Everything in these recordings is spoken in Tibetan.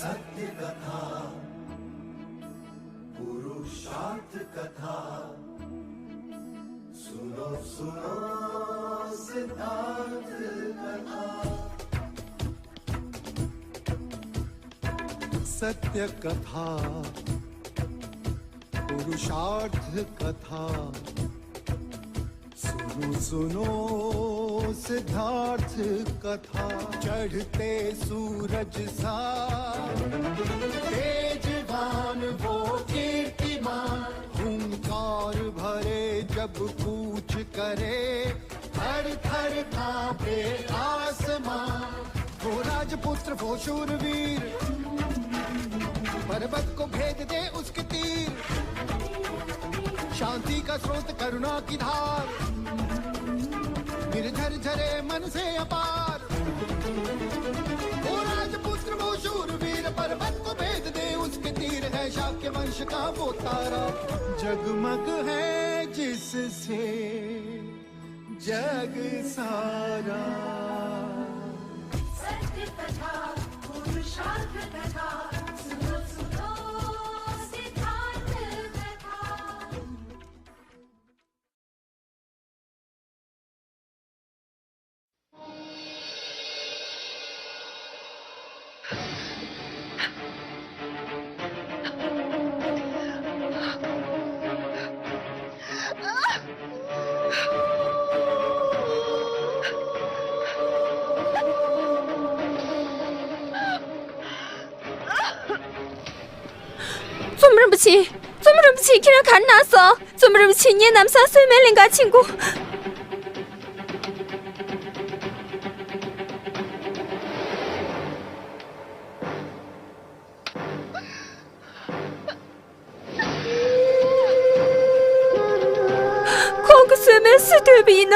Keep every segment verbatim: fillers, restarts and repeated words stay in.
सत्य कथा, पुरुषार्थ कथा, सुनो सुनो सिद्धार्थ कथा। सत्य कथा, पुरुषार्थ कथा, सुनो सुनो सिद्धार्थ कथा। चढ़ते सूरज सा तेजवान वो कीर्तिमान, हुंकार भरे जब कूच करे, थर थर कांपे आसमां। वो राजपुत्र वो शूरवीर, पर्वत को भेद दे उसके तीर, शांति का स्रोत करुणा की धार, निर्झर झरे मन से अपार। वो राजपुत्र वो शूरवीर, पर्वत को भेद दे उसके तीर, है शाक्य वंश का वो तारा, जगमग है जिससे जग सारा। सत्य कथा, पुरुषार्थ कथा, सुनो सुनो सिद्धार्थ कथा। ཙུམ་རིན་པོ་ཆེ། ཙུམ་རིན་པོ་ཆེ། ཁྱེད་རང་ག་རེ་གནང་སོང་། ཙུམ་རིན་པོ་ཆེ། ངས་ལམ་སང་གསོལ་སྨན་ལེན་གར་ཕྱིན་གོ། ཁོང་གི་གསོལ་སྨན་སུས་འདོན་པ་ཡིན་ན།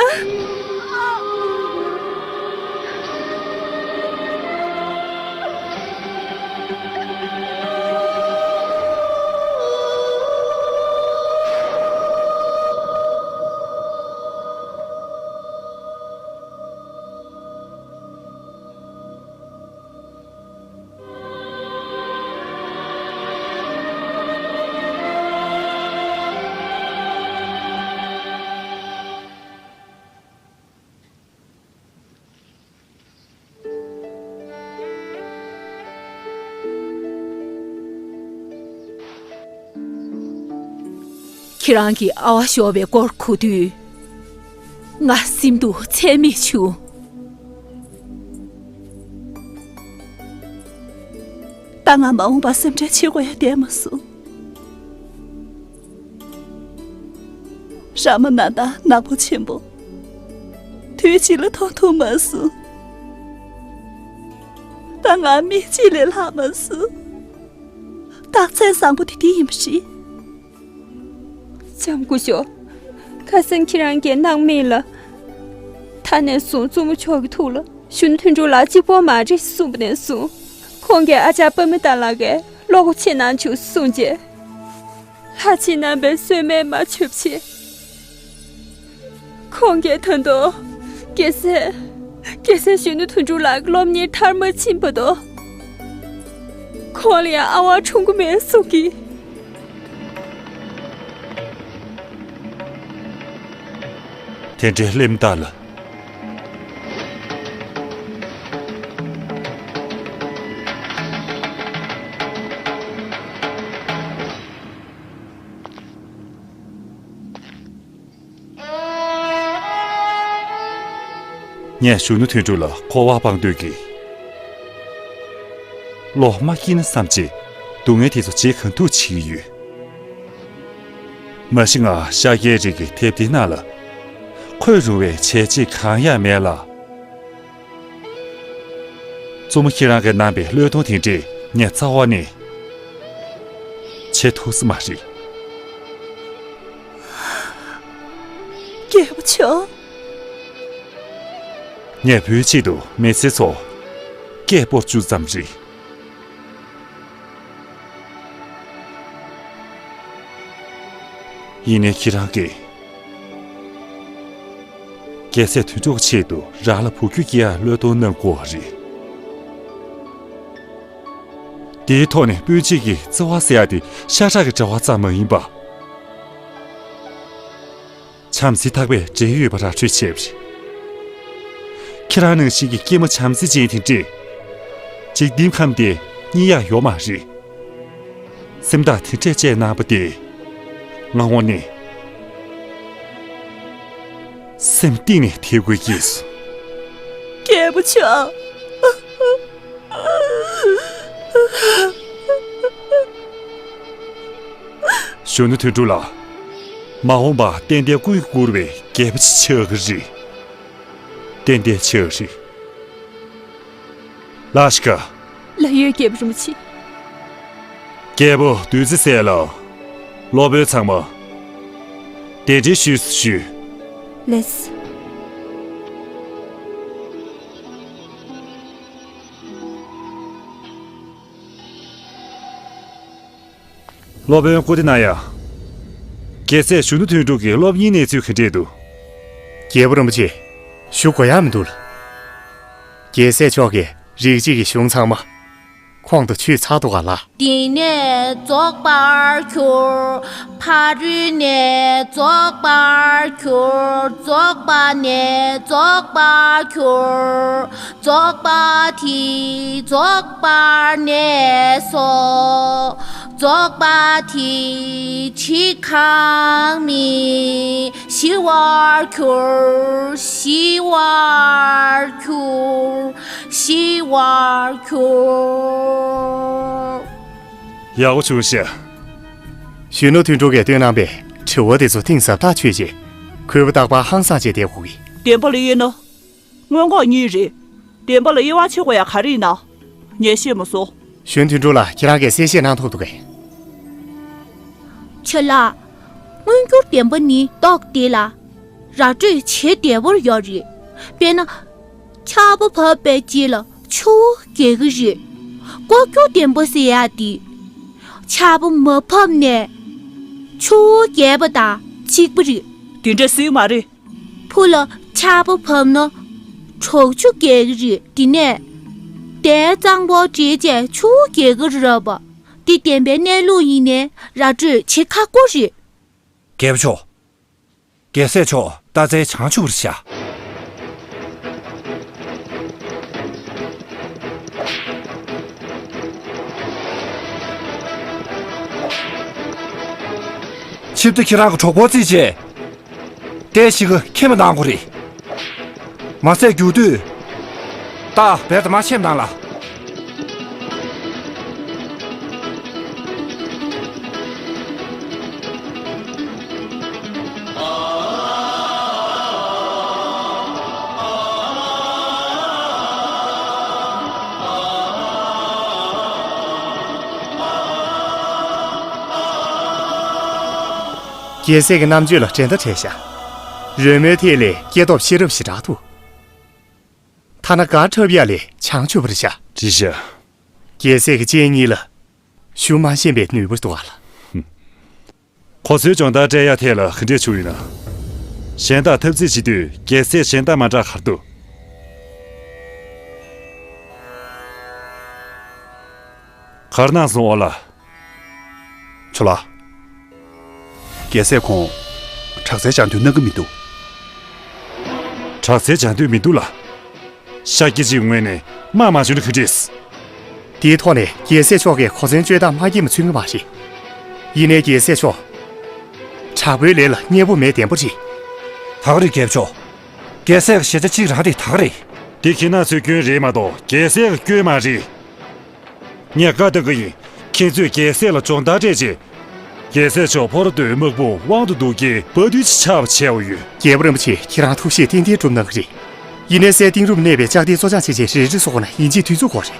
ཁྱེད་རང་གི་ཨ་བ་ཤོར་བའི་སྐོར་གོ་དུས། ང་སེམས་སྡུག་ཚད་མེད་བྱུང་། ད་ང་མ་འོངས་པར་སེམས་ཁྲལ་བྱེད་དགོས་ཡ་བསྡད་མ་སོང་། ར་མ་ན་དང་ནག་པོ་ཆེན་པོ། དུས་གཅིག་ལ་མཐོང་ཐུབ་མ་སོང་། ད་ང་མི་གཅིག་ལས་ལྷག་མ་སོང་། རྟགས་མཚན་བཟང་པོ་དེ་འདི་ཡིན་པ་རེད། ལྕམ་སྐུ་ཞབས། ཁ་སང་ཁྱེད་རང་གིས་སྣང་མེད་ལ། ད་ནས་བཟུང་གཙོ་མོ་མཆོག་གི་ཐུགས་ལ་གཞོན་ནུ་དོན་གྲུབ་ལགས་གཅིག་པོ་མ་རེད་གསུངས་པ་ནས་བཟུང་། ཁོང་གི་ཨ་ཅག་པདྨ་དར་ལགས་ཀྱིས་བློ་སྒོ་ཕྱེ་གནང་བྱུང་གསུངས་རྗེས། ལྷ་ཆེན་རྣམ་པས་གསོལ་སྨན་མ་མཆོད་པ་བྱས། ཁོང་གིས་ད་དུང་། རྒྱལ་སྲས། རྒྱལ་སྲས་གཞོན་ནུ་དོན་གྲུབ་ལགས་ཀྱི་སློབ་གཉེར་མཐར་མ་ཕྱིན་བར་དུ། ཁོང་ལ་ཡང་ཨ་བ་འཁྲུངས་ཀྱི་མེད་གསུང་གིས། དེ་འདྲའི་སླེབས་ད་ལ། ངས་གཞོན་ནུ་དོན་གྲུབ་ལ་འཁོར་བ་སྤང་འདོད་ཀྱིས། བློ་མ་སྐྱིད་ན་བསམ་བྱས་སྡུག་བསྔལ་དེ་ཚོ་བརྗེད་གང་ཐུབ་བྱེད་ཀྱི་ཡོད། མ་གཞི་ང་ཤཱཀྱའི་རིགས་ཀྱི་དེབ་འདི་ནང་ལ་འཁོད་རུང་བའི་བྱས་རྗེས་གང་ཡང་མེད་ལ། གཙོ་མོ་ཁྱེད་རང་གིས་གནང་པའི་བློས་གཏོང་དེ་འདྲས་ངས་རྩ་བ་ནས་བྱེད་ཐུབ་ས་མ་རེད། རྒྱལ་པོ་མཆོག་ངས་བོད་ཆེད་དུ་མི་ཚེ་ཚོ་སྐད་སྤོར་བཅུག་ཙམ་རེད། ཡིན་ནའི་ཁྱེད་རང་གིས། རྒྱལ་སྲས་དོན་གྲུབ་ཆེད་དུ་རང་ལ་བུ་རྒྱུད་སྐྱེ་ཡག་བློས་གཏོང་གནང་དགོས་པ་རེད། དེའི་ཐོག་ནས་སྤུན་མཆེད་ཀྱི་བརྩེ་བ་ཟེར་ཡ་དེ་ཤ་ཁྲག་གི་འབྲེལ་བ་ཙམ་མ་ཡིན་པ། བྱམས་བརྩེ་ཐག་པས་འབྲེལ་ཡོད་པ་ར་སྤྲོད་བྱས་པ་རེད། ཁྱེད་རང་ནང་བཞིན་གྱི་སྐྱེས་མ་བྱམས་བརྩེ་ཅན་དེ་འདྲས། འཇིག་རྟེན་ཁམས་དེ་རྙེད་ཡག་ཡོད་མ་རེད། སེམས་ཐག་དེ་འདྲས་བཅད་གནང་བ་དེ། ང་ངོ་ནས་སེམས་གཏིང་ནས་དད་གུས་སྐྱེས་སོང་། སྐྱེས་བུ་ཆགས། གཞོན་ནུ་དོན་གྲུབ་ལགས། མ་འོངས་པ་ཏན་ཏན་ཀུན་གྱིས་བཀུར་བའི་རྒྱལ་པོ་ཅིག་ཆགས་ཀྱི་རེད། ཏན་ཏན་ཆགས་ཀྱི་རེད། ལགས་ཤིག་ལགས་ཡོད། རྒྱལ་པོ་རིན་པོ་ཆེ། རྒྱལ་པོ་བདུད་རྩི་ཟེར་ལ། སློབ་དཔོན་ཚང་མ། གདན་འདྲེན་ཞུས་སུ་ཞུ། ལགས་སོ། སློབ་དཔོན་ཀུ་ཏི་ན་ཡ། རྒྱལ་སྲས་གཞོན་ནུ་དོན་གྲུབ་ཀྱི་སློབ་གཉེར་གནས་ཚུལ་ག་འདྲས་འདུག་རྒྱལ་པོ་རིན་པོ་ཆེ། ཞུ་དགོས་ཡ་མི་འདུག་རྒྱལ་སྲས་མཆོག་གིས་རིགས་གཅིག་གི་གཞུང་ཚང་མ་ཁོང་དུ་ཆུད་ཚར་འདུག་ག་ལགས། འདི་ནས་རྫོགས་པར་གྱུར། ཕ་རོལ་ནས་རྫོགས་པར་གྱུར། རྫོགས་པ་ནས་རྫོགས་པར་གྱུར། རྫོགས་པ་དེས་རྫོགས་པར་གནས་སོ། རྫོགས་པ་དེས་འཆི་ཁ་མེད། ཞི་བར་གྱུར། ཞི་བར་གྱུར། ཞི་བར་གྱུར། ཡག་པོ་བྱུང་ཤག་གཞོན་ནུ་དོན་གྲུབ་ཀྱིས་བཏོན་གནང་པའི་དྲི་བ་དེ་ཚོ་གཏིང་ཟབ་ཐག་ཆོད་རྗེས། གུས་པ་རྟག་པར་ཧང་སངས་བྱས་བསྡད་དགོས་ཀྱི། བདེན་པ་ལ་དབྱེ་ན། མངོན་ལྐོག་གཉིས་རེད། བདེན་པ་ལ་དབྱེ་བ་ཕྱེ་དགོས་ཡ་ག་རེ་ཡིན་ན། ངས་ཤེས་མ་སོང་། གཞོན་དོན་གྲུབ་ལགས། ཁྱེད་རང་གིས་གསལ་བཤད་གནང་ཐུབ་འདུག་གས། ཁྱོད་ལ། མངོན་གྱུར་བདེན་པ་ནི་རྟོགས་བདེ་ལ། ར་སྤྲོད་བྱེད་བདེ་བོར་ཡོད་རེད། དཔེར་ན། ཆར་པ་བབས་པའི་རྗེས་ལ་ཆུ་བོ་རྒྱས་ཀྱི་རེད། ལྐོག་གྱུར་བདེན་པ་ཟེར་ཡ་དེ། ཆར་པ་མ་བབས་ནས་ཆུ་བོ་རྒྱས་པ་དང་གཅིག་པ་རེད། དེ་འདྲ་སྲིད་མ་རེད། ཕུ་ལ་ཆར་པ་བབས་ན་དྲག་ཆུ་རྒྱས་ཀྱི་རེད། དེ་ནས་དེའི་གཙང་པོ་འདྲེས་བྱས་ཆུ་བོ་རྒྱས་ཀྱི་རེད་པ། འདི་བདེན་པའི་གནས་ལུགས་ཡིན་ནའི་ར་སྤྲོད་བྱེད་ཁག་པོ་རེད། རྒྱལ་པོ་མཆོག་རྒྱལ་སྲས་མཆོག་རྟ་རྩལ་བྱང་ཆུབ་པར་ཤོག་ཆིབས་དེ་ཁྱེད་རང་གི་གྲོགས་པོ་རྩིས་བྱས། ཏའི་ཞིག་གི་ཁྱིམ་མི་གནང་དགོས་རེད། མ་ཟད་རྒྱུག་དུས། ད་བེར་དུ་མ་ཆེམ་དང་ལ། རྒྱལ་སྲས་ཀྱི་རྣམ་དཔྱོད་ལ་འགྲན་ཟླ་བྲལ་ཤག་རོལ་མོའི་ཐད་ལས་སྐྱེ་སྟོབས་ཤེས་རབ་ཞེ་དྲག་འདུག་ཐ་ན་གར་འཁྲབ་ཡ་ལས་བྱང་ཆུབ་པར་ཤག་བྲིས་ཤག་རྒྱལ་སྲས་ཀྱི་སྤྱན་གཉིས་ལ་ཞུ་མ་ཤེས་པའི་ནུས་པ་འདུག་ག་ལགས། གོ་མཚོན་སྦྱོང་བརྡར་སྤྲད་ཡ་ཐད་ལ་ག་འདྲས་བྱུང་ཡོད་ན། གཞན་དག་འཐབ་རྩོད་བྱེད་དུས་རྒྱལ་སྲས་གཞན་དག་མ་འདྲ་ག་རེ་འདུག་ག་རེ་གནང་སོང་ཨོ་ལ། ཆོ་ལ། རྒྱལ་སྲས་ཁོང་། དྲག་རྩལ་སྦྱང་འདོད་གནང་གི་མི་འདུག་དྲག་རྩལ་སྦྱང་འདོད་མི་འདུག་ལ། ཤཱཀྱ་ཅིག་ངོས་ནས་དམག་མ་བྱུང་ན་ག་འདྲས། དེའི་ཐོག་ནས་རྒྱལ་སྲས་མཆོག་གིས་གོ་མཚོན་སྤྱོད་སྟངས་མ་སྐྱིད་པ་མཚོན་གྱི་མ་རེད། ཡིན་ནའི་རྒྱལ་སྲས་མཆོག་དྲག་པོའི་ལས་ལ་མཉེས་པོ་མེད་བདེན་པོ་རེད། ད་ག་རེད་རྒྱལ་པོ་མཆོག་རྒྱལ་སྲས་ཀྱི་ཞེ་ཆ་གཅིག་རང་རེད། ད་ག་རེད། འདི་ཁྱེད་རང་ཚོའི་སྐྱོན་རེད་མ་གཏོགས་རྒྱལ་སྲས་ཀྱི་སྐྱོན་མ་རེད། ངས་བཀའ་བཏང་གི་ཡིན། ཁྱེད་ཚོས་རྒྱལ་སྲས་ལ་སྦྱོང་བརྡར་སྤྲད་རྗེས། རྒྱལ་སྲས་མཆོག་ཕོ་རོ་ཏོའི་དམག་དཔུང་དབང་དུ་བསྡུ་རྒྱུའི་དཔའ་རྟུལ་ཅིག་ཆགས་པ་བྱས་པ་ཡོད། རྒྱལ་པོ་རིན་པོ་ཆེ། ཁྱེད་རང་ཐུགས་བཞེད་ཏན་ཏན་སྒྲུབ་གནང་གི་རེད། ཡིན་ནའི་སའི་གཏིང་རུམ་གནས་པའི་ལྕགས་རྟའི་བཙོ་སྦྱང་བྱེད་ཆེད་རལ་གྲི་བཟོ་དགོས་ན་ཡིན་གཅིག་དུས་ཚོད་དགོས་རེད།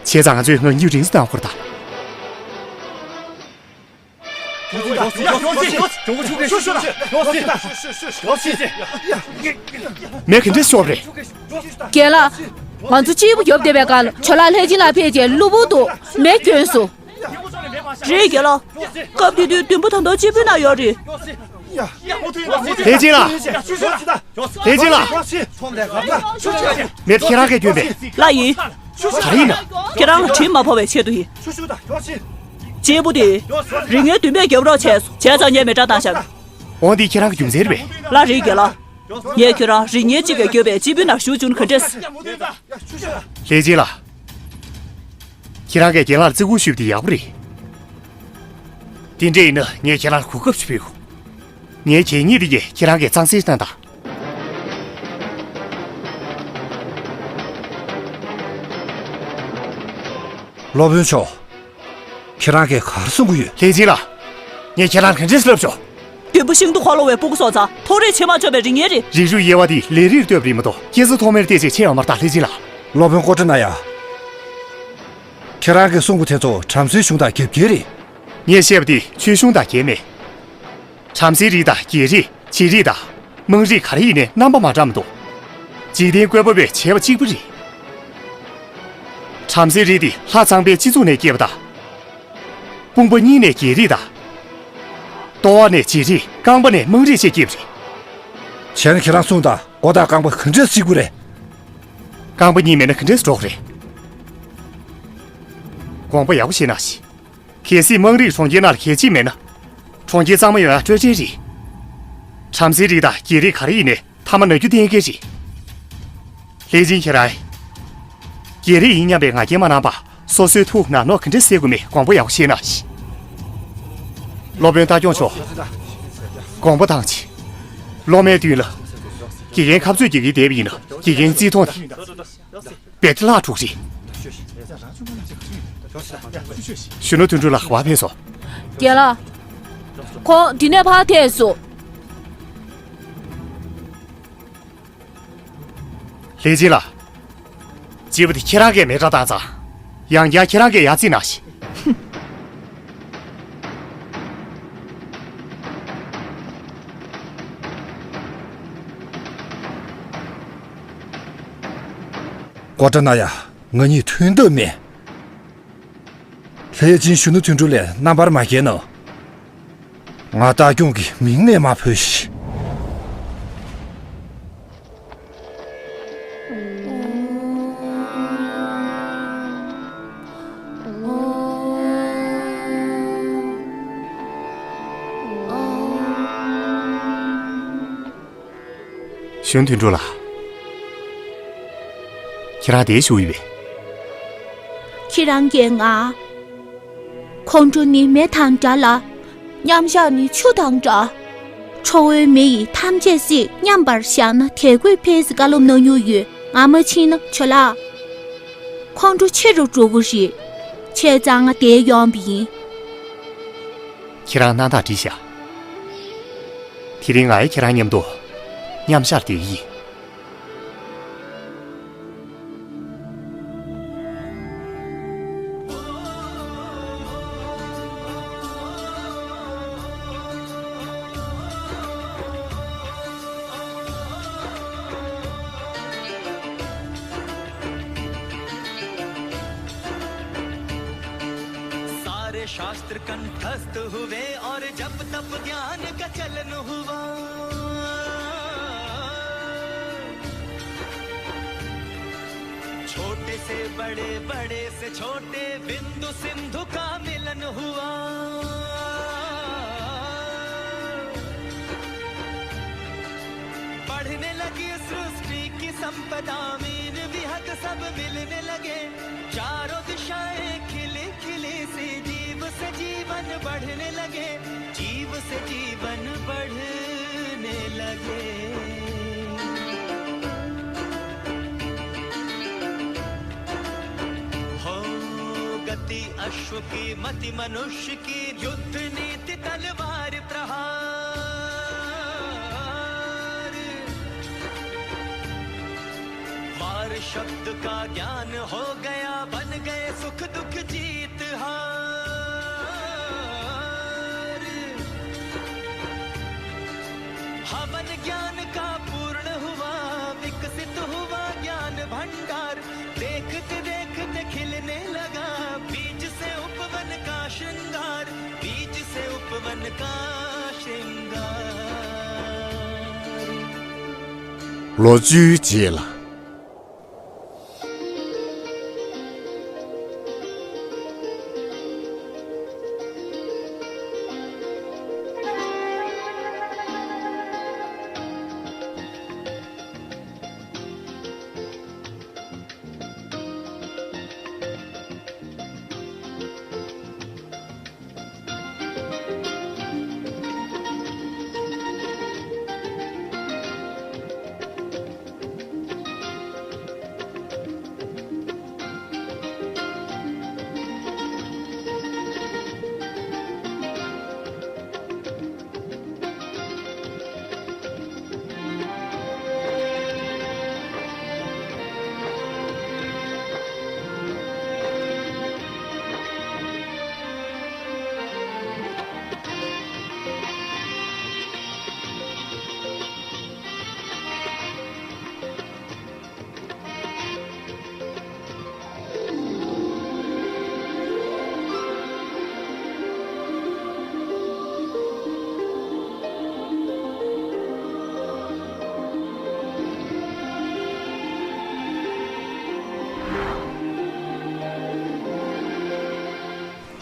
བྱས་ཙང་ང་ཚོས་ངང་རྒྱུད་རིང་ཙམ་གནང་དགོས་རེད་ད། མེ་ག་འདྲས་ཤོར་རེད། རྒན་ལགས། ང་ཚོ་གཅིག་པུ་རྒྱོབ་བསྡད་པའི་སྒང་ལ་ཇོ་ལགས་ལྷས་སྦྱིན་ལགས་ཕེབས་རྗེས་གློ་བུར་དུ་མེ་གྱོན་སོང་། རེད་རྒན་ལགས། སྐབས་དེ་དུས་མདུན་པ་ད་དུང་གཅིག་པུའི་ནང་ཡོད་རེད། ལྷས་སྦྱིན་ལགས། ལྷས་སྦྱིན་ལགས། མེ་དེ་ཁྱེད་རང་གིས་གྱོན་པས། ལགས་ཡིན། ག་རེ་ཡིན་ན། ཁྱེད་རང་ལ་དྲིན་མ་ཕོག་པའི་ཆེད་དུ་ཡིན། གཅེར་བུ་དེ། རིག་ངན་བདུན་པས་རྒྱབ་རོགས་བྱས་སོང་། བྱས་ཙང་ངས་མེ་སྲེག་བཏང་བཞག། འོ་འདི་ཁྱེད་རང་གི་རྒྱུ་མཚན་རེད་པས། ལགས་རེད་རྒན་ལགས། ངས་ཁྱོད་རང་རིག་ངན་གཅིག་གིས་བསྐྱོད་པའི་གཅེར་བུའི་ནང་ཞུགས་བཅུག་ན་ག་འདྲས། ལྷས་སྦྱིན་ལགས། ཁྱེད་རང་གིས་རྒན་ལགས་ལ་བརྩི་བཀུར་ཞུས་པ་དེ་ཡག་པོ་རེད། དེ་འདྲ་ཡིན་ན་ངས་ཁྱེད་རང་ལ་གོ་སྐབས་ཤིག་ཕུལ་དགོས། ངའི་གད་སྙིགས་དེ་གས་ཁྱེད་རང་གིས་གཙང་སེལ་གནང་དང་། སློབ་དཔོན་མཆོག། ཁྱེད་རང་གིས་ག་རེ་གསུང་གི་ཡོད། ལྷས་སྦྱིན་ལགས། ངས་ཁྱེད་རང་ལ་ག་འདྲས་ལབ་ཆོག། དུམ་བུ་ཤིན་ཏུ་འཁོར་ལོ་བའི་སྤུ་གུ་སོང་ཙང་མཐོང་རིས་ཆེ་མ་ཆོག་པའི་རིགས་ངན་རེད། རིགས་རུས་དབྱེ་བ་དེ་ལས་རིགས་ལ་ལྟོས་པ་རེད་མ་གཏོགས་སྐྱེ་ས་ཐོག་མར་བལྟས་ཚེ་ཆེ་ཡོད་མ་རེད་ད་ལྷས་སྦྱིན་ལགས། སློབ་དཔོན་ཀོ་ཏྲ་ན་ཡ། ཁྱེད་རང་གིས་གསུང་གི་དེ་ཚོ་བྲམ་ཟེའི་གཞུང་དང་འགལ་རྐྱེན་རེད། ངས་བཤད་པ་དེ་ཆོས་གཞུང་དང་འགལ་མེད། བྲམ་ཟེའི་རིགས་དང་རྒྱལ་རིགས། བྱི་རིགས་དང་། དམངས་རིགས་ག་རེ་ཡིན་ནའི་རྣམ་པ་མ་འདྲ་མི་འདུག། འཇིག་རྟེན་བཀོད་པ་བས་བྱས་པ་གཅིག་པ་རེད། བྲམ་ཟེའི་རིགས་དེ་ལྷ་ཚངས་པའི་སྤྱི་གཙུག་ནས་སྐྱེས་པ་དང་། དཔུང་པ་གཉིས་ནས་རྒྱལ་རིགས་དང་། ལྟོ་བ་ནས་བྱི་རིགས། རྐང་པ་ནས་དམངས་རིགས་བཅས་སྐྱེས་པ་རེད། བྱས་ན་ཁྱེད་རང་གསུངས་དང་། མགོ་དང་རྐང་པ་ག་འདྲས་སྲེག་དགོས་རེད། རྐང་པ་གཉིས་མེད་ན་ག་འདྲས་འགྲོ་གི་རེད། དགོངས་པ་ཡག་པོ་བཞེས་གནང་ཞིག། གལ་སྲིད་དམངས་རིགས་གྲོང་ཁྱེར་ནང་ལ་གལ་ཆེ་མེད་ན། གྲོང་ཁྱེར་གཙང་མ་ཡོང་ཡ་སྤྲོས་བྲལ་རེད། བྲམ་ཟེའི་རིགས་དང་རྒྱལ་རིགས་ག་རེ་ཡིན་ནའི་མཐའ་མ་ན་རྒྱུ་གཏན་འཁེལ་རེད། ལྷས་སྦྱིན་ཁྱེད་རང་། རྒྱལ་རིགས་ཡིན་སྙམ་པའི་ང་རྒྱལ་མ་གནང་པར་སོ་སོའི་ཐུགས་ནག་ནོག་ག་འདྲས་སེལ་དགོས་མིན་དགོངས་པ་ཡག་པོ་བཞེས་གནང་ཞིག། སློབ་དཔོན་རྟ་སྐྱོང་མཆོག། དགོངས་པ་དྭངས་ཅིག། སློབ་མའི་མདུན་ལ། དགེ་རྒན་ཁ་རྩོད་རྒྱག་གིན་བསྡད་པ་ཡིན་ན་དགེ་རྒན་བརྩི་མཐོང་དང་། བེ་ཏི་ལགས་ཕྲུག་རེད། གཞོན་ནུ་དོན་གྲུབ་ལགས་ག་པར་ཕེབས་སོང་། རྒན་ལགས། ཁོང་འདི་ནས་ཕར་ཐལ་སོང་། ལྷས་སྦྱིན་ལགས། གཅེར་བུ་དེ་ཁྱེད་རང་གིས་མེ་སྲེག་བཏང་ཙང་། ཡང་བསྐྱར་ཁྱེད་རང་གིས་ཡར་བརྩིགས་གནང་ཞིག། ཀོ་ཏྲ་ན་ཡ། ང་གཉིས་མཐུན་ཐབས་མེད། ལྷས་སྦྱིན་གཞོན་ནུ་དོན་གྲུབ་ལགས་རྣམ་པར་མ་བརྒྱལ་གནང་། ང་རྟ་སྐྱོང་གི་མིང་ནས་མ་བོས་ཤིག། གཞོན་དོན་གྲུབ་ལགས། ཁྱེད་རང་འདིར་བཞུགས་ཡོད་པས། ཁྱེད་རང་གིས་ང་། ཁོང་ཁྲོ་ནི་མེ་དང་འདྲ་ལ། མཉམ་བཞག་ནི་ཆུ་དང་འདྲ། ཁྲོ་བོའི་མེ་ཡིས་ཐམས་ཅད་བསྲེག། མཉམ་པར་བཞག་ན་དལ་བུས་འཕེལ་ཟེར་བཀའ་སློབ་གནང་མྱོང་ཡོད། ང་མ་ཕྱིན་ན་ཇོ་ལགས། ཁོང་ཁྲོ་ཆེ་རུ་འགྲོ་གི་རེད། བྱས་ཙང་ང་འདིར་ཡོང་བ་ཡིན། ཁྱེད་རང་གནང་སྟངས་འགྲིག་ཤག། དེ་རིང་ང་ཡང་ཁྱེད་རང་མཉམ་དུ་མཉམ་བཞག་བསྡད་ཀྱི་ཡིན། सारे शास्त्र कंठस्थ हुए और जप तप ध्यान का चलन हुआ। छोटे से बड़े, बड़े से छोटे, बिंदु सिंधु का मिलन हुआ। बढ़ने लगी सृष्टि की संपदा, मीन विहग सब मिलने लगे। चारों दिशाएं खिली खिली सी, जीव से जीवन बढ़ने लगे, जीव से जीवन बढ़ने लगे। हो गति अश्व की, मति मनुष्य की, युद्ध नीति तलवार प्रहार। वार शब्द का ज्ञान हो गया, बन गए सुख दुख जीत हार। हवन ज्ञान का पूर्ण हुआ, विकसित हुआ ज्ञान भंडार। देखते देखते खिलने लगा, बीज से उपवन का श्रृंगार, बीज से उपवन का श्रृंगार। ལོ་བཅུའི་རྗེས་ལ།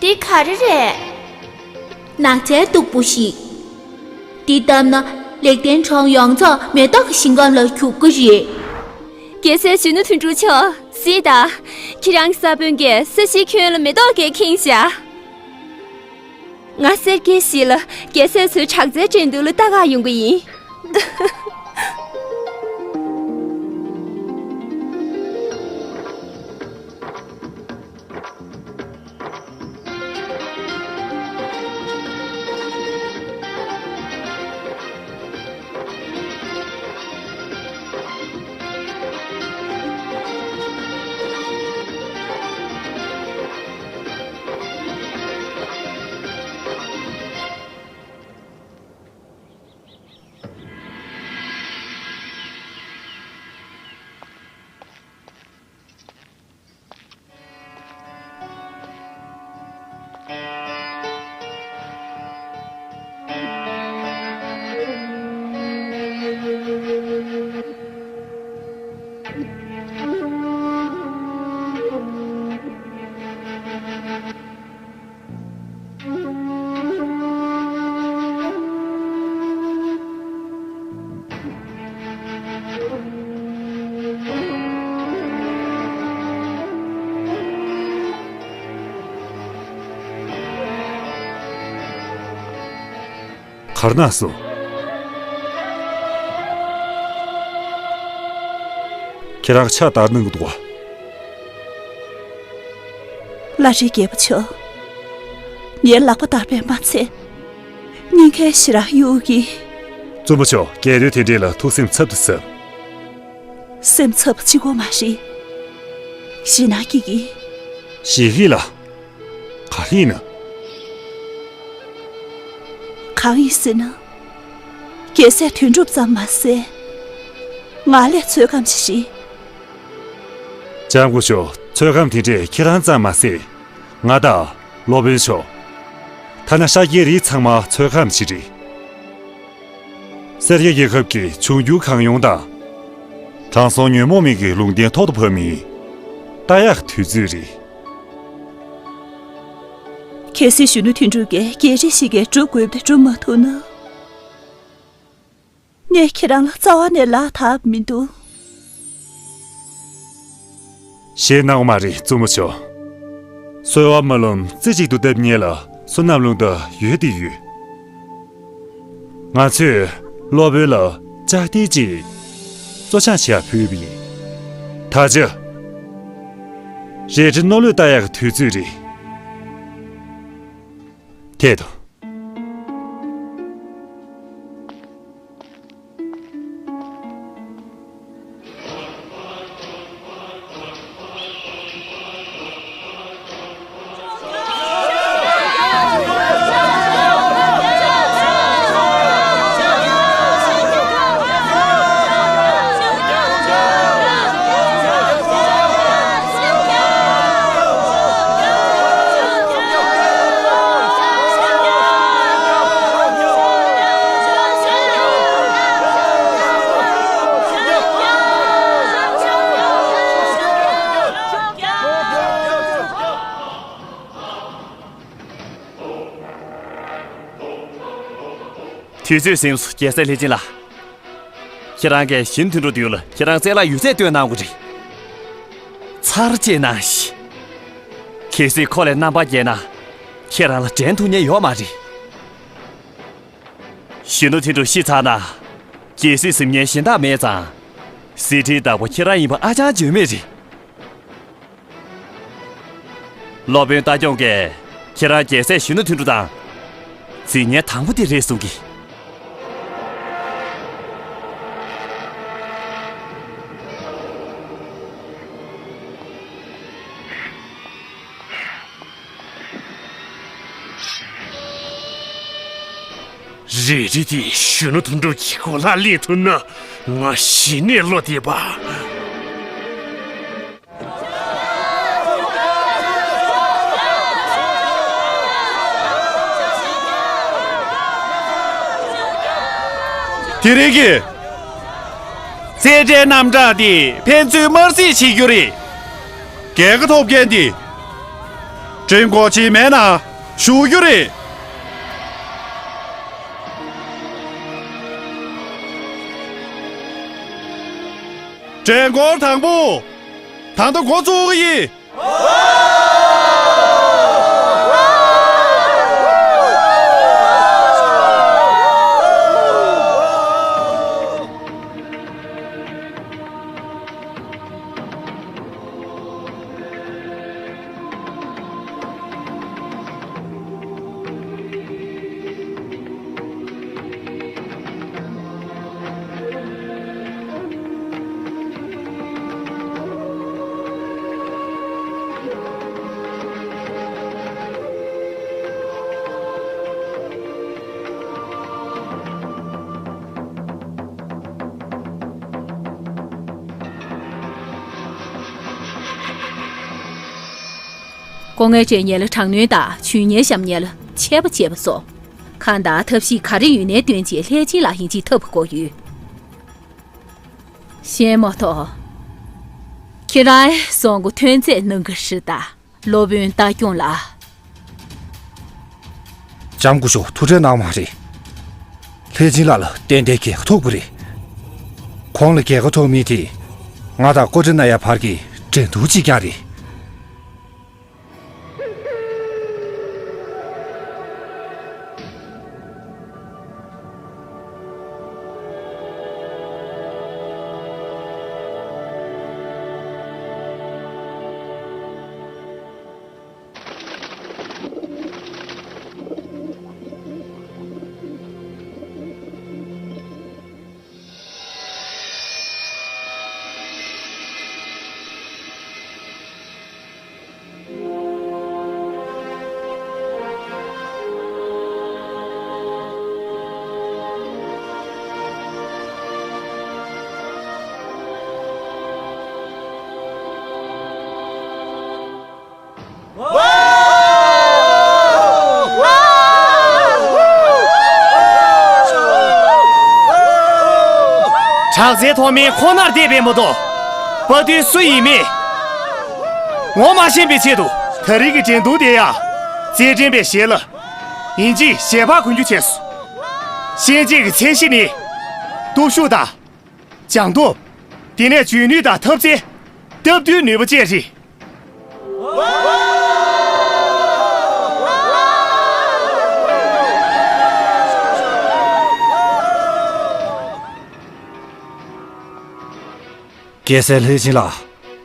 འདི་ག་རེ་རེད། ནགས་ཚལ་སྟུག་པོ་ཞིག་འདི་བཏབ་ན་ལེགས་ལྡན་གྲོང་ཡོངས་རྫོགས་མེ་ཏོག་གི་ཞིང་ཁམས་ལ་གྱུར་གི་རེད། རྒྱལ་སྲས་གཞོན་ནུ་དོན་གྲུབ་མཆོག་གཟིགས་དང་། ཁྱེད་རང་ས་བོན་གྱིས་ས་གཞིའི་ཁྱོན་ལ་མེ་ཏོག་གིས་ཁེངས་བཞག་ང་སེར་སྐྱའི་གཞིས་ལ་རྒྱལ་སྲས་ཚོའི་དྲག་རྩལ་འགྲན་བསྡུར་ལ་ལྟ་ག་ཡོང་གི་ཡིན། གར་ན་སོང་། ཁྱེད་རང་ཕྱག་བདར་གནང་གི་འདུག་བ། བླ་རི་རྒྱལ་པོ་མཆོག་ངའི་ལག་པ་བདར་བས་མ་ཚད། སྙིང་གའི་ཞེ་དྲག་གཡོགས་ཀྱིས། བཙུན་མོ་མཆོག་རྒྱལ་རོལ་དེ་འདྲས་ལ་ཐུགས་སེམས་འཚབ་ཏུ་འཚབ། སེམས་འཚབ་པ་གཅིག་པོ་མ་རེད། ཞེད་སྣང་སྐྱེ་གི། ཞེད་གི་ལ། ག་རེ་ཡིན་ན། གང་ཡིན་ཟེར་ན། རྒྱལ་སྲས་དོན་གྲུབ་ཙམ་མ་ཟད། ང་ལས་ཚོད་བགམ་ཞིག་རེད། སྐྱབས་མགོན་མཆོག་ཚོད་བགམ་དེ་འདྲས་ཁྱེད་རང་ཙམ་མ་ཟད། ང་དང་། སློབ་དཔོན་མཆོག་ཐ་ན་ཤཱཀྱའི་རིགས་ཚང་མ་ཚོད་བགམ་ཞིག་རེད། སེར་སྐྱ་རྒྱལ་ཁབ་ཀྱི་འབྱུང་འགྱུར་གང་ཡོང་དང་། དྲང་སྲོང་ཉོན་མོངས་མི་གི་ལུང་བསྟན་ཐོག་ཏུ་བབས་མིན། ལྟ་ཡག་དུས་ཚོད་རེད། གལ་སྲིད་གཞོན་ནུ་དོན་གྲུབ་ཀྱིས་རྒྱལ་རིགས་ཤིག་གི་སྒྲུབ་དགོས་པ་དེ་སྒྲུབ་མ་ཐུབ་ན། ངས་ཁྱེད་རང་ལ་རྩ་བ་ནས་ལག་ཐབས་མི་འདུག་ཞེད་སྣང་བ་མ་རེད་བཙུན་མོ་མཆོག་གསོལ་བ་སྨོན་ལམ་རྩེ་གཅིག་ཏུ་བཏབ་མཁན་ལ་བསོད་ནམས་རླུང་རྟ་ཡོད་དེ་ཡོད། ང་ཚོས་སློབ་དཔོན་ལ་ལྕགས་རྟའི་ཅིག་གཙོ་སྦྱང་བྱེད་ཡག་ཕུལ་བ་ཡིན། ད་ཆ། རལ་གྲི་རྣོ་ལུས་ལྟ་ཡག་གི་དུས་ཚོད་རེད། དེ་དང་། དུས་ཚོད་ཟིན་སོང་རྒྱལ་སྲས་ལྷས་བྱིན་ལགས། ཁྱེད་རང་གིས་གཞོན་དོན་གྲུབ་དུས་ལ་ཁྱེད་རང་རྩལ་ལ་ཡོད་ཚད་སྟོན་གནང་དགོས་རེད། ཚར་གཅིག་གནང་ཞིག་གལ་སྲིད་ཁོ་ལ་རྣམ་པར་རྒྱལ་ན་ཁྱེད་རང་ལ་འགྲན་ཐུབ་མཁན་ཡོད་མ་རེད། གཞོན་ནུ་དོན་གྲུབ་ཤི་ཚར་ན། གལ་སྲིད་གཟིམ་མཁན་གཞན་དག་མེད་ཙང་། གཟི་བརྗིད་ལྟ་བུ་ཁྱེད་རང་ཡིན་པ་ཨ་ཅང་བརྗོད་མེད་རེད། སློབ་དཔོན་རྟ་སྐྱོང་གིས་ཁྱེད་རང་རྒྱལ་སྲས་གཞོན་ནུ་དོན་གྲུབ་དང་། འཛིང་མཁན་དང་པོ་དེ་རེད་གསུང་གི། རལ་གྲི་དེ་གཞོན་ནུ་དོན་གྲུབ་ཀྱི་མགོ་ལ་སླེབས་ཐུབ་ན་ང་གཞི་ནས་བློ་བདེ་བ། དེ་རིང་གི་རྩེད་འགྲན་རྣམ་གྲངས་དེ་ཕན་ཚུན་དམར་གསོད་བྱེད་རྒྱུ་རེད། རྒྱལ་ཁ་ཐོབ་མཁན་དེ་ བྲེལ་འགོར་བྱེད་མེད་ན་ཞུགས་རྒྱུ་རེད། བྲེལ་འགོར་དང་པོ། ད་ལྟ་འགོ་བཙུགས་ཀྱི་ཡིན། སྐུ་ངལ་སྤྲད་མཁན་ལ་དྲག་གནོན་དང་། གྱོད་ཉེས་བཤམས་མཁན་ལ་ཆད་པ་བཅད་པ་སོགས། གང་དང་ཐབས་ཤེས་ག་རེ་ཡོད་ནའི་བཏོན་བྱས་ལྷས་སྦྱིན་ལགས་ཡིན་གཅིག་ཐུབ་པ་དགོས་ཡོད། ཤེས་མ་ཐོག་ཁྱེད་རང་སྲུང་སྐུ་ཐོན་རྫས་གནང་གི་རེད་ད། སློབ་དཔོན་རྟ་སྐྱོང་ལགས། ལྕམ་སྐུ་ཞབས་ཐུགས་ཁྲལ་གནང་མ་རེད། ལྷས་སྦྱིན་ལགས་ལ་ཏན་ཏན་རྒྱལ་ཁ་ཐོབ་དགོས་རེད། ཁོང་ལ་རྒྱལ་ཁ་ཐོབ་མིན་དེ། ང་དང་ཀོ་ཀྲི་ན་ཡ་བར་གྱི་འགྲན་བསྡུར་གཅིག་རྐྱང་རེད། དྲག་རྩལ་ཐོག་མའི་ཁོང་ནར་བསྡད་པའི་མ་གཏོགས། དཔའ་རྟུལ་སུ་ཡིན་མིན་ངོ་མ་ཤེས་པའི་ཆེད་དུ། ད་རེས་ཀྱི་འགྲན་བསྡུར་དེ་ཡང་རྩེད་འགྲན་པའི་ཞལ་ལ་ཡིན་གཅིག་ཞལ་པར་གོན་རྒྱུ་བྱས་སོང་། གཤེན་རྗེ་གི་མཚན་གཞི་ནི། སྟོབས་ཤུགས་དང་། སྦྱངས་སྟོབས། དེ་ནས་འཇོན་ནུས་དང་ཐབས་རྩལ། སྟབས་བསྟུན་ནུས་པ་བཅས་རེད། རྒྱལ་སྲས་ལྷས་སྦྱིན་ལགས།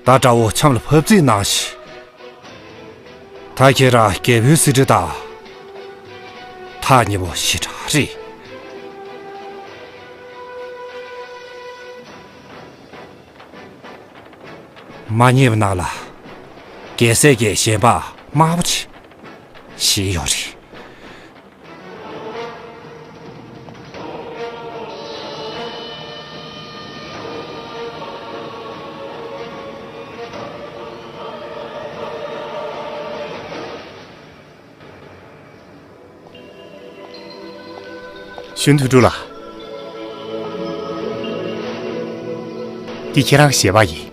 ད་དགྲ་བོ་ཆམ་ལ་ཕབ་རྩིས་གནང་ཞིག་ད་ཁྱེད་རང་རྒྱལ་པོའི་གཟི་བརྗིད་དང་ཐག་ཉེ་པོ་ཞེ་དྲག་རེད། མ་ཉེས་པ་ནང་ལ་རྒྱལ་སྲས་ཀྱི་ཞལ་འབག་དམར་པོ་ཅིག་བཞེས་ཡོད་རེད། ཞུན་དུ་ཀྲུ་ལགས། འདི་ཁྱེད་རང་གི་ཞལ་པར་ཡིན།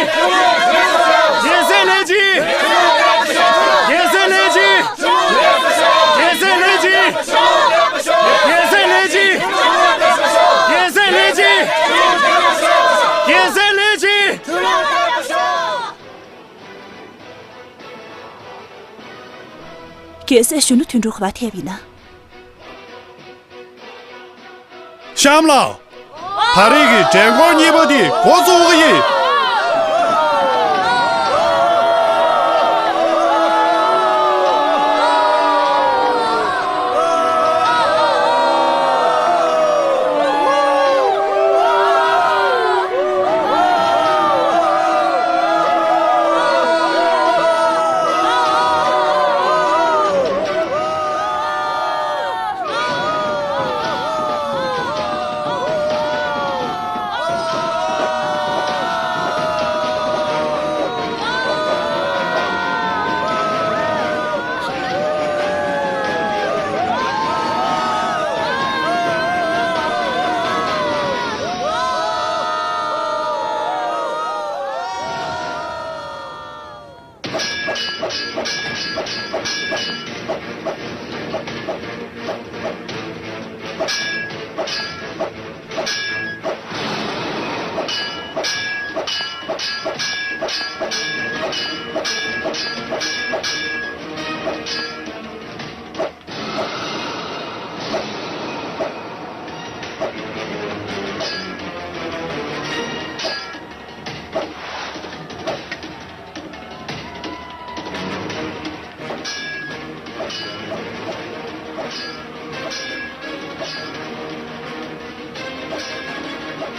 རྒྱལ་སྲས་ལྷན་ཅིག་རྒྱལ་སྲས་ལྷན་ཅིག་རྒྱལ་སྲས་ལྷན་ཅིག་རྒྱལ་སྲས་ལྷན་ཅིག་རྒྱལ་སྲས་ལྷན་ཅིག་རྒྱལ་སྲས་ལྷན་ཅིག་རྒྱལ་སྲས་གཞོན་ནུ་དོན་གྲུབ་ག་པར་ཐེབས་ཡིན་ན། གཤམ་ལ། ད་རེས་ཀྱི་འགྲན་འཁོར་གཉིས་པ་འདི་འགོ་བཙུགས་ཀྱི་ཡིན།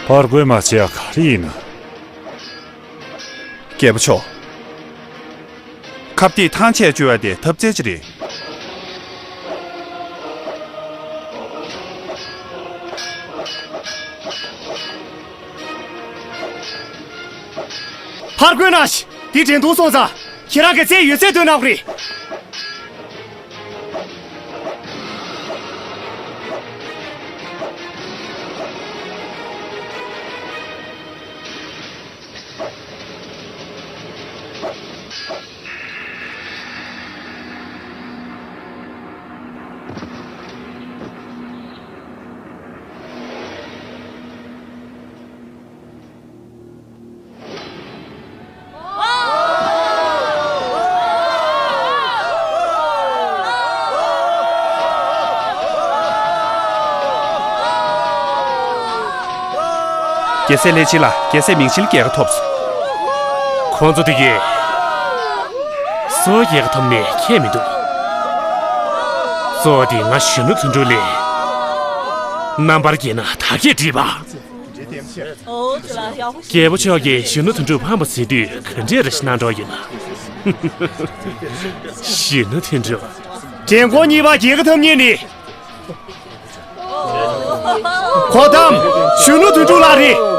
ཕར་རྒོལ་མ་བྱེད་ཡ་ག་རེ་ཡིན་ན། རྒྱལ་པོ་མཆོག་ཁ་གཏད་ཐང་ཆད་བཅོལ་བ་དེ་ཐབས་རྩལ་ཅིག་རེད། ཕར་རྒོལ་གནང་ཞིག་འདི་དྲན་ཐུང་སོང་ཙང་། ཁྱེད་རང་གི་རྩལ་ཡོད་ཚད་འདོན་གནང་དགོས་རེད། རྒྱལ་སྲས་ལྷས་བྱིན་ལ་རྒྱལ་སྲས་མིང་ཆེན་རྒྱལ་ཁ་ཐོབ་སོང་། ཁོང་ཚོ་དེ་གས་སུ་རྒྱལ་ཁ་ཐོབ་ནས་ཁྱད་མི་འདུག་གཙོ་བོ་དེ་ང་གཞོན་ནུ་དོན་གྲུབ་ལས། རྣམ་པར་རྒྱལ་ན་ད་གས་འགྲིག་པ། རྒྱལ་པོ་མཆོག་གིས་གཞོན་ནུ་དོན་གྲུབ་ཕམ་པ་ཟེར་དུས་ག་འདྲས་རེ་ཞིག་གནང་འགྲོ་ཡིན་ན། གཞོན་ནུ་དོན་གྲུབ། འགྲན་ཁོངས་གཉིས་པ་རྒྱལ་ཁ་ཐོབ་མཁན་ནི། གོ་ཏམ། གཞོན་ནུ་དོན་གྲུབ་ལགས་རེད།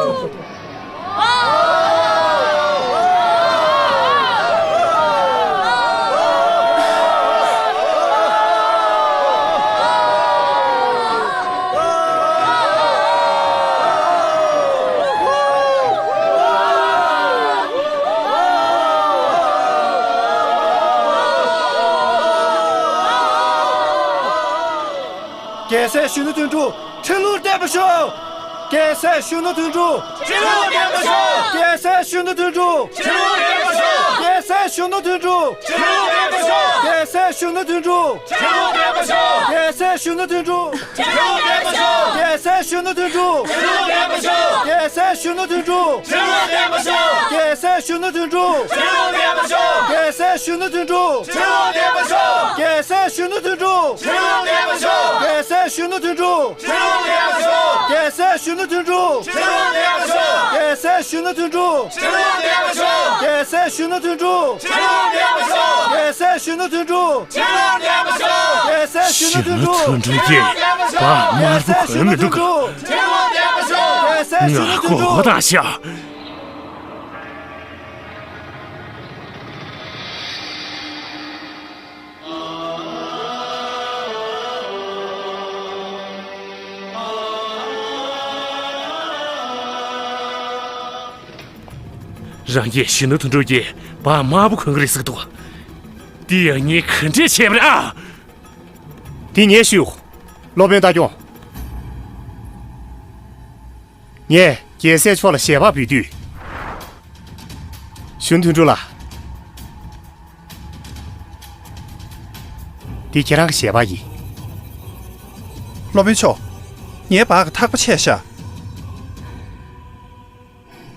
རྒྱལ་སྲས་གཞོན་ནུ་དོན་གྲུབ་ཁྲི་ལོར་བརྟན་པར་ཤོག་རྒྱལ་སྲས་གཞོན་ནུ་དོན་གྲུབ། ཁྲི་ལོར་བརྟན་པར་ཤོག་རྒྱལ་སྲས་གཞོན་ནུ་དོན་གྲུབ། ཁྲི་ལོར་བརྟན་པར་ཤོག་རྒྱལ་སྲས་གཞོན་ནུ་དོན་གྲུབ། ཁྲི་ལོར་བརྟན་པར་ཤོག་རྒྱལ་སྲས་གཞོན་ནུ་དོན་གྲུབ། ཁྲི་ལོར་བརྟན་པར་ཤོག་རྒྱལ་སྲས་གཞོན་ནུ་དོན་གྲུབ། ཁྲི་ལོར་བརྟན་པར་ཤོག་རྒྱལ་སྲས་གཞོན་ནུ་དོན་གྲུབ། ཁྲི་ལོར་བརྟན་པར་ཤོག་རྒྱལ་སྲས་གཞོན་ནུ་དོན་གྲུབ། ཁྲི་ལོར་བརྟན་པར་ཤོག་རྒྱལ་སྲས་གཞོན་ནུ་དོན་གྲུབ། ཁྲི་ལོར་བརྟན་པར་ཤོག་རྒྱལ་སྲས་གཞོན་ནུ་དོན་གྲུབ། ཁྲི་ལོར་བརྟན་པར་ཤོག་རྒྱལ་སྲས་གཞོན་ནུ་དོན་གྲུབ། ཁྲི་ལོར་བརྟན་པར་ཤོག་རྒྱལ་སྲས་གཞོན་ནུ་དོན་གྲུབ། ཁྲི་ལོར་བརྟན་པར་ཤོག་རྒྱལ་སྲས་གཞོན་ནུ་དོན་གྲུབ། ཁྲི་ལོར་བརྟན་པར་ཤོག་རྒྱལ་སྲས་གཞོན་ནུ་དོན་གྲུབ། ཁྲི་ལོར་བརྟན་པར་ཤོག་རྒྱལ་སྲས་གཞོན་ནུ་དོན་གྲུབ། ཁྲི་ལོར་བརྟན་པར་ཤོག་རྒྱལ་སྲས་གཞོན་ནུ་དོན་གྲུབ། ཁྲི་ལོར་བརྟན་པར་ཤོག་རྒྱལ་སྲས་གཞོན་ནུ་དོན་གྲུབ། གཞོན་ནུ་དོན་གྲུབ་ཀྱིས་བག་དམར་པོ་གོན་མི་འདུག་རྒྱལ་སྲས་གཞོན་ནུ་དོན་གྲུབ། རྒྱལ་སྲས་གཞོན་ནུ་དོན་གྲུབ། ང་མགོ་སྐོར་བཏང་ཤག་རང་གིས་གཞོན་ནུ་དོན་གྲུབ་ཀྱིས་བག་དམར་པོ་གོན་གི་རེད་ཟེར་གི་འདུག་འདི་ཡང་ངས་ག་འདྲས་བྱས་པ་རེད་ཨ། འདི་ངས་ཞུ། སློབ་དཔོན་རྟ་སྐྱོང་། ངས་རྒྱལ་སྲས་མཆོག་ལ་ཞལ་པར་འབུལ་དུས། གཞོན་དོན་གྲུབ་ལགས། འདི་ཁྱེད་རང་གི་ཞལ་པར་ཡིན། སློབ་དཔོན་མཆོག་ངའི་བག་གི་ཐག་པ་ཆད་ཤག་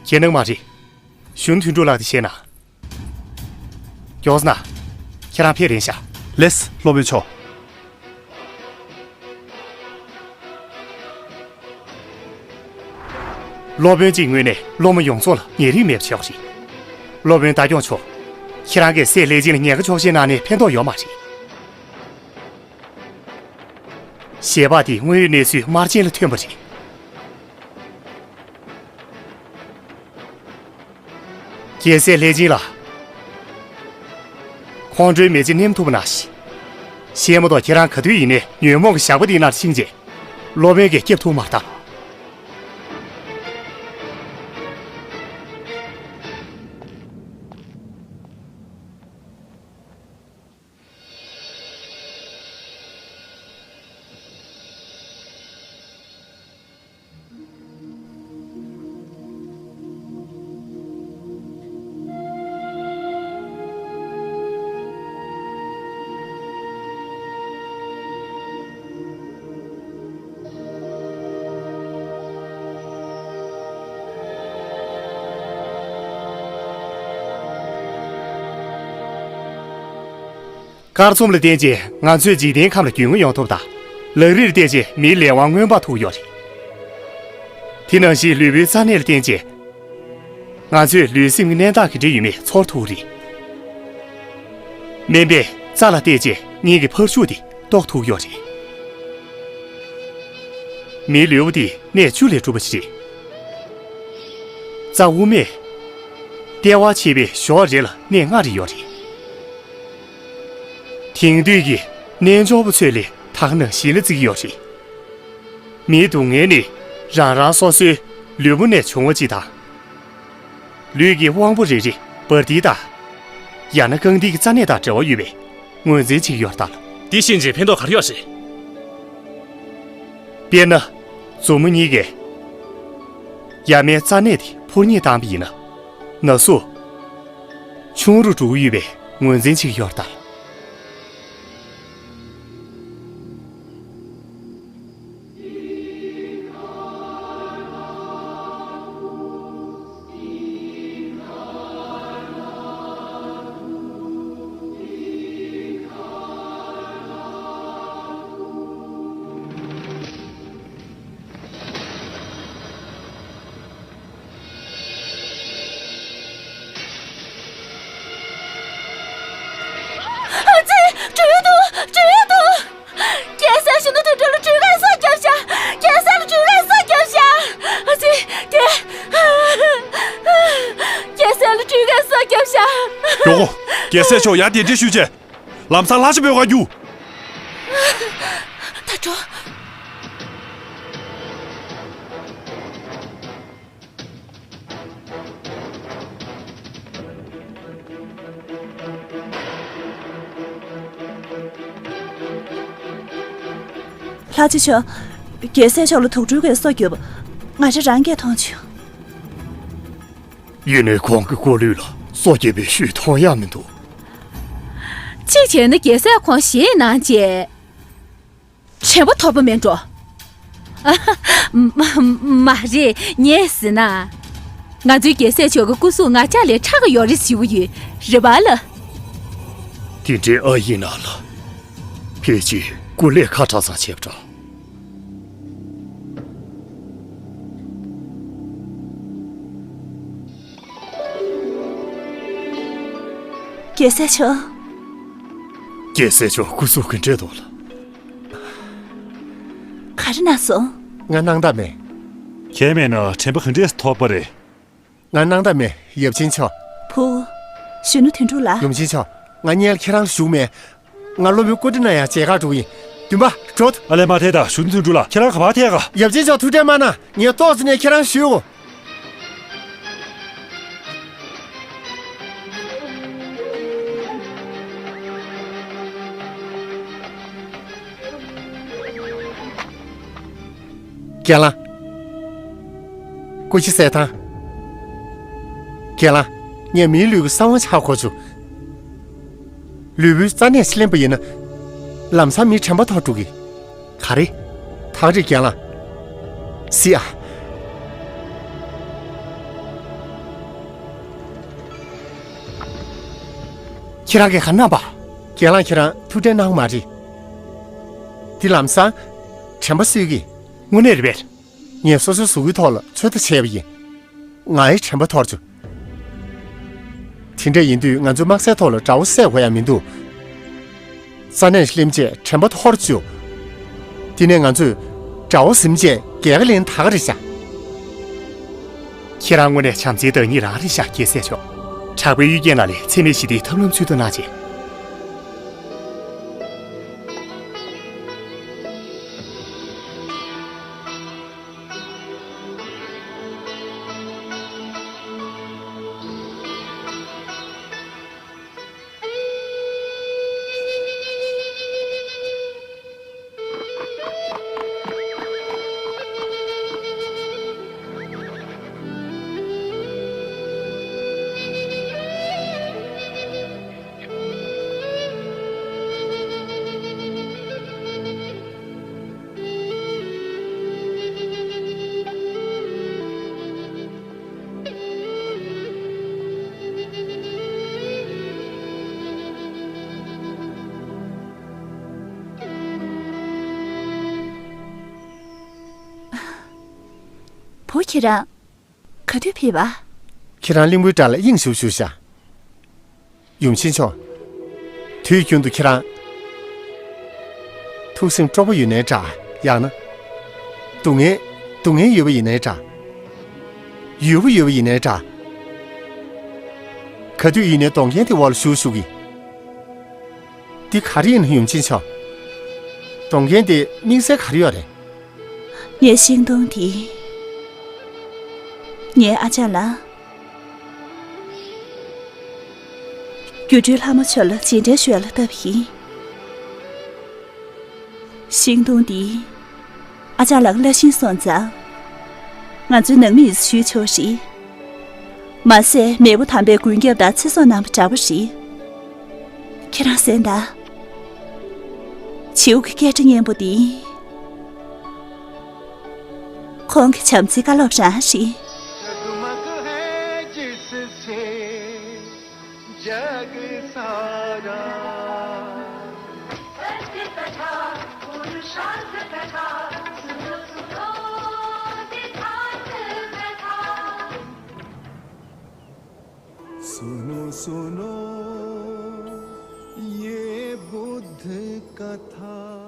ཁྱེད་ནང་མ་རེད། གཞོན་དོན་གྲུབ་ལགས་དེ་བཤད་ན། མགྱོགས་ན། ཁྱེད་རང་ཕེབས་རན་ཤག་ལེས་སློབ་དཔོན་མཆོག་སློབ་དཔོན་གཅིག་ངོས་ནས་སློབ་མ་ཡོངས་རྫོགས་ལ་ཉེ་རིང་མེད་པ་བྱས་པ་རེད། སློབ་དཔོན་རྟ་སྐྱོང་མཆོག་ཁྱེད་རང་གིས་སྲས་ལྷས་བྱིན་ལ་ཉེན་ཁ་ཆོག་མཆན་གནང་ནས་ཕན་ཐོགས་ཡོད་མ་རེད། ཞལ་པར་དེ་དངོས་ཡོད་གནས་ཚུལ་དམར་རྗེན་ལ་ཐོན་པ་རེད། རྒྱལ་སྲས་ལྷས་བྱིན་ལགས། ཁོང་ཁྲོའི་མེ་ལྕེ་ནེམ་ཐུབ་པ་ནང་བཞིན། གཞན་མ་གཏོགས་ཁྱེད་རང་ག་དུས་ཡིན་ནའི་ཉོན་མོངས་ཀྱི་ཞགས་པ་འདིའི་ནང་ཕྱིན་རྗེས། སློབ་དཔོན་གྱིས་སྐྱབས་ཐུབ་མ་རེད་ད། གར་རྩོམ་ལ་བརྟེན་བྱས་ང་ཚོས་འཇིག་རྟེན་ཁམས་ལ་རྒྱུས་མངའ་ཡོང་ཐུབ་དང་། ལག་རིས་ལ་བརྟེན་བྱས་མིའི་ལས་དབང་མངོན་པར་ཐུག་ཡོད་རེད། དེ་ནང་བཞིན་ལུས་པོའི་རྩ་གནད་ལ་བརྟེན་བྱས། ང་ཚོས་ལུས་སེམས་ཀྱི་གནས་སྟངས་ག་འདྲ་ཡོད་མེད་ཚོར་ཐུབ་ཀྱི་རེད། སྨན་པས་རྩ་ལ་བལྟས་བྱས་ངེད་ཀྱི་འཕར་ཤུགས་དེ་རྟོགས་ཐུབ་ཀྱི་ཡོད་རེད། མིའི་ལུས་པོ་དེ་གནས་བཅུ་ལས་གྲུབ་པ་ཞིག་རེད། རྩ་དབུ་མས་ལྟེ་བ་ཕྱེད་པའི་ཞོར་རེ་ལ་གནས་ལྔ་རེ་ཡོད་རེད། དེང་དུས་ཀྱི་རྣལ་འབྱོར་པ་ཚོས་ལས་ད་ག་ནང་བཞིན་ལ་བརྩི་གི་ཡོད་རེད། མིའི་སྡུག་བསྔལ་ནི་རང་རང་སོ་སོའི་ལུས་པོ་ནས་བྱུང་བ་ཅིག་དང་། ལུས་ཀྱི་དབང་པོ་རེ་རེ་འབར་མདེལ་དང་། ཡང་ན་རྐང་མདེལ་གྱི་རྩ་གནད་དང་འབྲེལ་བ་ཡོད་པའི་ངོས་འཛིན་བྱེད་ཀྱི་ཡོད་རེད་ད། དེ་ཤེས་བྱས་ཕན་ཐོགས་ག་རེ་ཡོད་རེད། དཔེར་ན། མཛུབ་མོ་གཉིས་ཀས་ཡར་མའི་རྩ་གནད་དེ་འཕུར་མཉེད་བཏང་བ་ཡིན་ན། ན་ཟུག་ཆུང་རུ་འགྲོ་གི་ཡོད་པའི་ངོས་འཛིན་བྱེད་ཀྱི་ཡོད་རེད་ད། ཨ་ཙི། འགྲོ་ཡི་འདུག་འགྲོ་ཡི་འདུག་རྒྱལ་སྲས་གཞོན་ནུ་དོན་གྲུབ་ལ་གྲོས་ཁ་སྲོག་བརྒྱབ་ཤག་རྒྱལ་སྲས་ལ་གྲོས་ཁ་སྲོག་བརྒྱབ་ཤག་ཨ་ཙི། དེ། རྒྱལ་སྲས་ལ་གྲོས་ཁ་སྲོག་བརྒྱབ་ཤག་མགྱོགས་པོ། རྒྱལ་སྲས་མཆོག་ཡར་གདན་འདྲེན་ཞུས་རྗེས། ལམ་སང་ལྷ་ཆེན་པོའི་སྒར་རྒྱུགས། ད་འགྲོ། ལྷ་ཆེན་མཆོག་རྒྱལ་སྲས་མཆོག་ལ་དུག་སྦྲུལ་གྱིས་སྲོག་བསྐྱབས། ང་རང་རང་གིས་མཐོང་བྱུང་། ཡིན་ནའི་ཁོང་གི་སྐུ་ལུས་ལ་སྲོག་བསྐྱབས་པའི་ཤུལ་མཐོང་ཡག་མི་འདུག་གཅིག་བྱས་ན་རྒྱལ་སྲས་ཁོང་ཞེད་སྣང་བྱས། དྲན་པ་ཐོར་པ་མེད་འགྲོ། མ་མ་རེད། ངས་ཟེར་ན། ང་ཚོའི་རྒྱལ་སྲས་མཆོག་གི་སྐུ་གཟུགས་ང་ཅག་ལས་ཕྲ་གི་ཡོད་རེད་ཞུ་གི་ཡོད། རེད་པ་ལགས། དེ་འདྲའི་ཨ་ཡིན་ན་ལ། ཕལ་ཆེར་སྐུ་ལས་ཁ་གྲགས་ཙམ་བྱས་པ་འདྲ། རྒྱལ་སྲས་མཆོག་རྒྱལ་སྲས་མཆོག་སྐུ་གཟུགས་ག་འདྲས་འདུག་ལགས། ག་རེ་གནང་སོང་། ང་སྣང་དག་མེད། ཁྱེད་མེད་ན་དྲན་པ་ག་འདྲས་ཐོར་པ་རེད། ང་སྣང་དག་མེད། ཡབ་ཆེན་མཆོག་བུ། གཞོན་ནུ་དོན་གྲུབ་ལགས། ཡུམ་ཆེན་མཆོག་ང་སྔོན་ལ་ཁྱེད་རང་ལ་ཞུ་མེད། ང་སློབ་དཔོན་ཀུན་འདྲི་ན་ཡང་མཇལ་ཁར་འགྲོ་གི་ཡིན། འདུན་པ། འགྲོ། ཨ་ལས། མ་ཐད་ད། གཞོན་ནུ་དོན་གྲུབ་ལགས། ཁྱེད་རང་ག་པར་ཐད་ག་ཡབ་ཆེན་མཆོག་ཐུགས་ཁྲལ་མ་གནང་། ངས་ཏོག་ཙམ་ནས་ཁྱེད་རང་ཞུ་འོ། རྒན་ལགས། སྐུ་ཕྱི་གསལ་ཐང་། རྒན་ལགས། ངས་མིའི་ལུས་ཀྱི་གསང་བ་ཆགས་གོ་བྱུང་། ལུས་པོའི་རྩ་གནད་ཕྱིར་ལེན་པ་ཡིན་ན། ལམ་སང་མིའི་དྲན་པ་ཐོར་འགྲོ་གི། ག་རེ། ཐག་རིང་རྒན་ལགས། སི་ཨ། ཁྱེད་རང་གིས་ག་རེ་གནང་པ། རྒན་ལགས་ཁྱེད་རང་ཐུགས་ཁྲལ་གནང་མ་རེད། འདི་ལམ་སང་། དྲན་པ་གསོས་ཀྱི། དངོས་གནས་རེད་པས། ངས་སོ་སོའི་གཟུགས་པོའི་ཐོག་ལ་ཚོད་ལྟ་བྱས་པ་ཡིན། ངའི་དྲན་པ་ཐོར་བྱུང་། དེ་འདྲ་ཡིན་དུས་ང་ཚོའི་དམག་སའི་ཐོག་ལ་དགྲ་བོ་བསད་དགོས་ཡ་མི་འདུག་རྩ་གནད་ལེན་རྗེས་དྲན་པ་ཐོར་བྱུང་། དེ་ནས་ང་ཚོས་དགྲ་བོ་ཟིན་རྗེས་རྒྱལ་ཁ་ལེན་ད་ག་རེད་ཤག་ཁྱེད་རང་དངོས་གནས་བྱམས་བརྩེའི་བདག་ཉིད་རང་རེད་ཤག་རྒྱལ་སྲས་མཆོག་དྲག་པོའི་གཡུལ་རྒྱལ་ནང་ལས་འཚེ་མེད་ཞི་བདེའི་ཐབས་ལམ་འཚོལ་ཐུབ་གནང་བྱས། བུ་ཁྱེད་རང་། ག་དུས་ཕེབས་པ། ཁྱེད་རང་གླིང་བུའི་བྲག་ལ་དབྱིངས་ཞུགས་བཞུགས་ཤག་ཡུམ་ཆེན་མཆོག་དུས་རྒྱུན་དུ་ཁྱེད་རང་ཐུགས་སེམས་སྤྲོ་པོ་ཡོད་ནའི་འདྲ། ཡང་ན། སྡུག་བསྔལ། སྡུག་བསྔལ་ཡོད་པ་ཡིན་ནའི་འདྲ། ཡོད་པོ་ཡོད་པ་ཡིན་ནའི་འདྲ། ག་དུས་ཡིན་ནའི་སྡོང་རྒན་དེ་འོག་ལ་བཞུགས་བཞུགས་ཀྱི། འདི་ག་རེ་ཡིན་ན་ཡུམ་ཆེན་མཆོག་སྡོང་རྒན་དེ་དམིགས་བསལ་ག་རེ་ཡོད་རེད། ངའི་ཤིང་སྡོང་འདི། ངའི་ཨ་ཅག་ལགས། སྒྱུ་འཕྲུལ་ལྷ་མོ་མཆོག་ལ་རྗེས་དྲན་ཞུ་ཡ་ལ་བཏབ་ཡིན། ཤིང་སྡོང་འདི། ཨ་ཅག་ལགས་བླ་ཤིང་སོང་ཙང་། ང་ཚོའི་ནང་མི་ཡིས་ཞུས་ཆོག་རེད། མ་ཟད་མེས་པོ་དམ་པའི་མགོན་སྐྱབས་དང་ཚེ་སྲོག་གནང་བ་འདྲ་པོ་རེད། ཁྱེད་རང་གསན་དང་། བྱིའུ་གི་སྐད་སྒྲ་སྙན་པོ་འདི། ཁོང་གི་བྱམས་བརྩེའི་བཀའ་སློབ་རང་རེད། जगमग है जिससे जग सारा। सत्य कथा पुरुषार्थ कथा सुनो सुनो सिद्धांत कथा। सुनो सुनो ये बुद्ध कथा।